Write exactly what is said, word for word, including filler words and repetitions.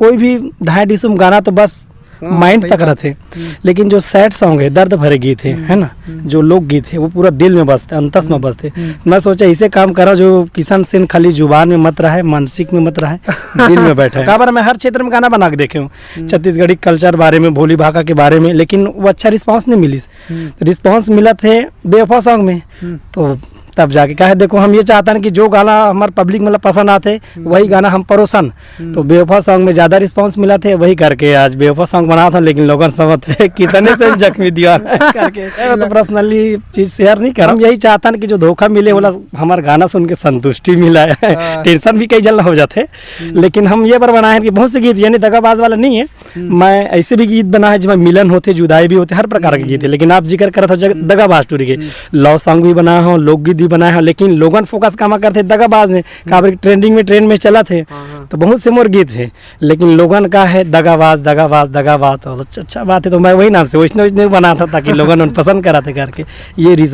कोई भी ढाई ढिसुम गाना तो बस हाँ, माइंड तक रथे। हम्म। लेकिन जो सैड सॉन्ग है, दर्द भरे गीत है, हम्म, है ना, हम्म। जो लोकगीत है, वो पूरा दिल में बसते, अंतस में हम्म, बसते। हम्म। मैं सोचा इसे काम करा जो किशन सेन खाली जुबान में मत रहे, मानसिक में मत रहे, दिल में बैठे। काबर मैं हर क्षेत्र में गाना बना के देखे हूँ, हम्म। छत्तीसगढ़ी कल्चर बारे में, भोली भाखा के बारे में, लेकिन वो अच्छा रिस्पॉन्स नहीं मिलिस। हम्म। तो रिस्पॉन्स मिला थे बेवफा सॉन्ग में। हम्म। तो तब जाके कहे, देखो, हम ये चाहता ना कि जो गाना हमारे पब्लिक मतलब पसंद आते, हम्म। वही गाना हम परोसन। हम्म। तो बेवफा सॉन्ग में ज्यादा रिस्पॉन्स मिला थे, वही करके आज बेवफा सॉन्ग बना था, लेकिन लोगन समझ है किसने से जख्मी दीवाना है करके। ये तो पर्सनली चीज शेयर नहीं कर, हम यही चाहता ना कि जो धोखा मिले वाला हमारे गाना सुन के संतुष्टि मिला है। हाँ। टेंशन भी कई जल्द हो जाते हैं। हम्म। लेकिन हम ये बार बनाए हैं कि बहुत से गीत यानी दगाबाज वाला नहीं है। हम्म। मैं ऐसे भी गीत बनाए जिसमें मिलन होते, जुदाई भी होते, हर प्रकार के गीत है। हम्म। लेकिन आप जिक्र करत हो जग-, हम्म। दगाबाज टूरी के, हम्म। लव सॉन्ग भी बनाए हो, लोकगीत भी बनाए हो, लेकिन लोगन फोकस कामा करते दगाबाज में। काबर ट्रेंडिंग में, ट्रेंड में चलत है। हाँ, हाँ। तो बहुत से मोर गीत है, लेकिन लोगन का है दगाबाज, दगाबाज, दगाबाज। तो अच्छा, अच्छा बात है, तो मैं वही नाम से वैष्णव, वैष्णव बना था ताकि लोगन उन पसंद कराते करके। ये रीजन